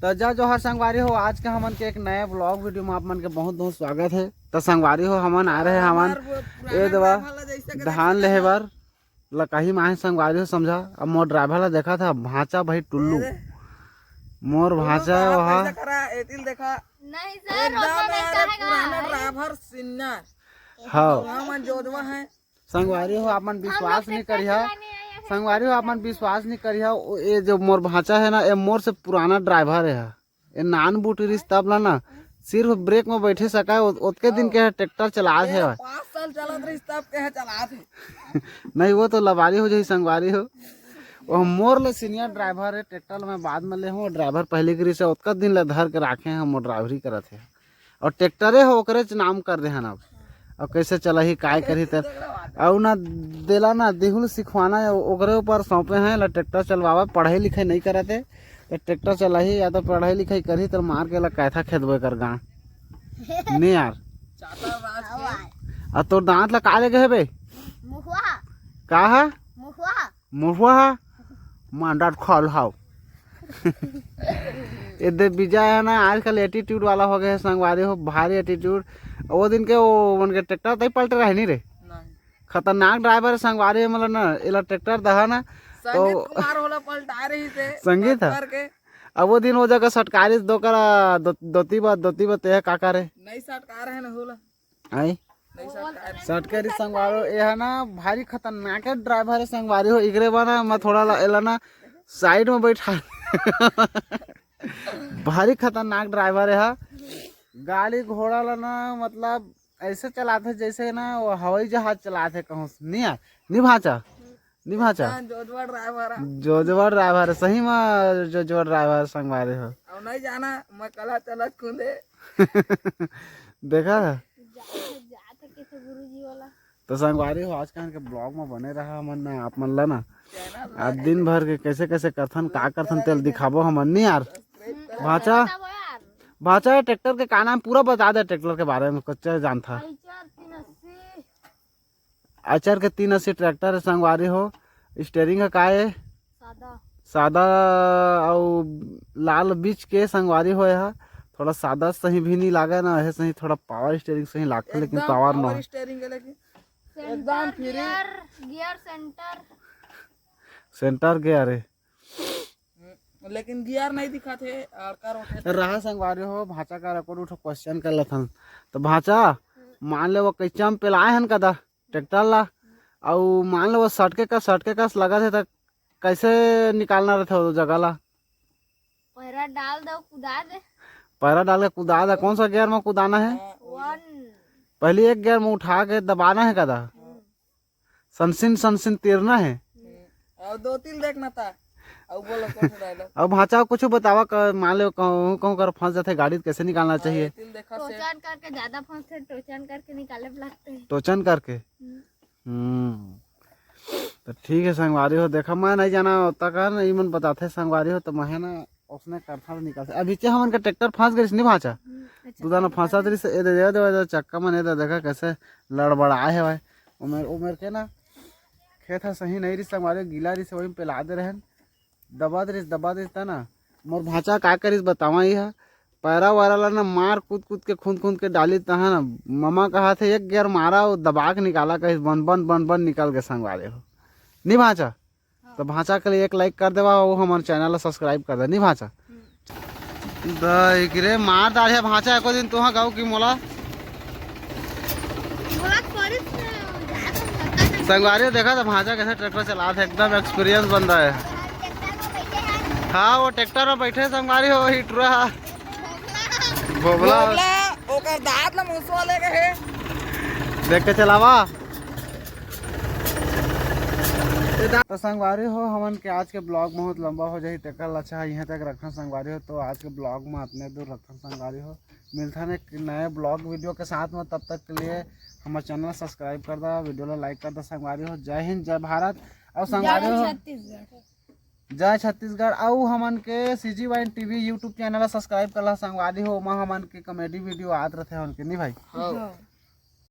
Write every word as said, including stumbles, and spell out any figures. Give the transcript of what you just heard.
त जय जोहार संगवारी हो, आज के हमन के एक नए ब्लॉग वीडियो में आप मन के बहुत बहुत स्वागत है। त संगवारी हो, हमन आ रहे हमन हमार वो पुराना ए दवा ड्राइवर वाला जैसे के धान लेहे बर लकाही माहे संगवारी हो समझा। अब मोर ड्राइवर ला देखा था भांचा भाई टुल्लू, अरे। मोर भांचा वहा। नहीं सर, एकदम यार, पुराना ड्राइवर सिन्नर। हाँ। हमन जोधवा है। संगवारी हो, आप मन विश्वास नहीं करिहा। संगवारी हो, आप मन विश्वास नहीं करिहा। ये जो मोर भांचा है ना, ये मोर से पुराना ड्राइवर है। ये नान बूटी रिस तब ला ना, सिर्फ ब्रेक में बैठे सका है, ओतके दिन के ट्रैक्टर चलात है। पाँच साल चलत रहिस तब के है चलात है। नहीं, वो तो लबारी हो जाही संगवारी हो। वो मोर ले सीनियर ड्राइवर है, ट्रैक्टर में बाद में ले हूँ, ड्राइवर पहले के रिस है, ओतका दिन ले धर के राखे हैं, मोर ड्राइवरी करत है। और ट्रैक्टरे हो ओकरे च नाम कर दे हन अब। अब कैसे चलाही, काय करही त। अउ ना देला ना दिहुल सिखवाना है, ओकरे ऊपर सौंपे हैं ला ट्रैक्टर चलवावा, पढ़ाई लिखाई नहीं करत है। तो ट्रैक्टर चलाही या तो पढ़ाई लिखाई करही तो मार के ला कैथा खेदबो कर गांव। नहीं यार। आ तोर दांत ला का लगे है बे? मुखवा। का है? मुखवा। मुखवा हा? मांडा खोल हाव। ये दे विजय है ना, आजकल एटीट्यूड वाला हो गया है संगवारी हो, भारी एटीट्यूड। वो दिन के वो उनके ट्रैक्टर तई पलटे रहे नहीं रे। खतरनाक ड्राइवर है संगवारी हो, मतलब ना, एला ट्रैक्टर दहा ना, संगीत तो कुमार होला पलटा रही थे, संगीत है। अब वो दिन वो जगह सटकारी दो करा, दो-, दोती बा, दोती बा, ते का करे? नहीं सटकार है ना होला। आई। सटकरी संगवारी हो, ये है ना भारी खतरनाक ड्राइवर है संगवारी हो। इकरे बा ना मैं थोड़ा ला, एला ना साइड में बैठा। भारी खतरनाक ड्राइवर है। गाड़ी घोड़ा ला ना मतलब ऐसे चलाते जैसे ना वो हवाई जहाज चलाते कहूँ। नहीं यार, नहीं भांचा, नहीं भांचा। जोजवा ड्राइवर है। जोजवा ड्राइवर है, सही में जोजवा ड्राइवर संगवारी हो। अब नहीं जाना, मैं कला चलत कूदे। देखा है? तो संगवारी हो, आज के ब्लॉग में बने रहा हमन ना, आप मन ला ना। आप दिन भर के कैसे कैसे करथन, का करथन, तेल दिखाबो हमन नहीं यार। भांचा, भांचा, ट्रैक्टर के का नाम, पूरा बता दे ट्रैक्टर के बारे में, कच्चा जानथा। आइचर के तीन अस्सी ट्रैक्टर है संगवारी हो। स्टेयरिंग है का है? सादा। सादा अउ लाल बीच के संगवारी हो। यह थोड़ा सादा सही भी नहीं लागे ना, यह सही थोड़ा पावर स्टेयरिंग सही लागथे, लेकिन एकदम पावर ना पावर हो। स्टेयरिंग है, लेकिन सेंटर एकदम free. Gear, gear centre. Centre gear है। लेकिन गियर नहीं दिखा थे, अड़का रोटे। रहा संगवारी हो, भांचा का एको दू ठो क्वेश्चन कर लेथन। तो भांचा, मान ले वो कैचम पे लाए हन कदा ट्रैक्टर ला, अउ मान ले वो सटके का, सटके का लगा थे, तो कैसे निकालना रहते हो जगह ला? पैरा डाल दो, कुदा दे। पैरा डाल के कुदा दे। कौन सा गियर में कुदाना है? वन। पहले एक गियर में उठा के दबाना है कदा? संसिन संसिन तीरना है। और दो तीन देखना था। अब बोलो कौन सा डायलॉग? अब भांचा कुछ बतावा, मान लो कहूँ कहूँ कर फंस जाते गाड़ी, तो कैसे निकालना चाहिए? टोचन करके ज्यादा फंसते, टोचन करके निकाले लगते हैं। टोचन करके। हम्म। हम्म। तो ठीक है संगवारी हो, देखा मैं नहीं जाना होता का नहीं, मन बताते संगवारी हो, तो मैं ना उसने करथा निकाल से। अभी चे हमन का ट्रैक्टर फंस गइस नहीं भांचा। हम्म, अच्छा, तू दाना फंसा तरी से, ए दे, दे, दे, दे, चक्का मन ए दे, देखा कैसे लड़बड़ाए है भाई। उमेर, उमेर के ना खेत है सही नहीं रही संगवारी, गीला रही से वहीं पे ला दे रहन। दबा दे रही, दबा दे ता ना। मोर भांचा का करिस बतावा ही है। पैरा वैरा ला ना मार कूद कूद के, खूंद खूंद के डाली तहा ना। ममा कहा थे एक गियर मारा, वो दबा के निकाला कहिस, बन बन बन बन निकल के संगवारी हो। नहीं भांचा? तो भांचा के लिए एक लाइक कर देवा, वो हमारे चैनल ला सब्सक्राइब कर दे, नहीं भांचा? द एकरे मार डाढ़िया भांचा एको दिन तुहा गाँव की मोला। संगवारी देखा तो भांचा कैसे ट्रैक्टर चलात है, एकदम एक्सपीरियंस बंदा है। हाँ, वो ट्रैक्टर में बैठे संगवारी हो, हिटुरा। भोभला। भोभला, ओकर दांत ला मुसवा ले गए। देख के चलावा। तो संगवारी हो, हमन के आज के ब्लॉग बहुत लंबा हो जाही, तेकर ला अच्छा इहाँ तक रखन संगवारी हो। तो आज के ब्लॉग में अतने दूर रखन संगवारी हो, मिलथन एक नए ब्लॉग वीडियो के साथ में। तब तक के लिए हमारे चैनल सब्सक्राइब कर दा, वीडियो ला लाइक कर दा संगवारी हो। जय हिंद, जय भारत। और संगवारी हो, छत्तीसगढ़। जय छत्तीसगढ़। अउ हमन के CG Vine TV YouTube channel ला सब्सक्राइब कर ला संगवारी हो, ओमा हमन के कॉमेडी वीडियो आत रथे हमन के, नहीं भाई? हाँ।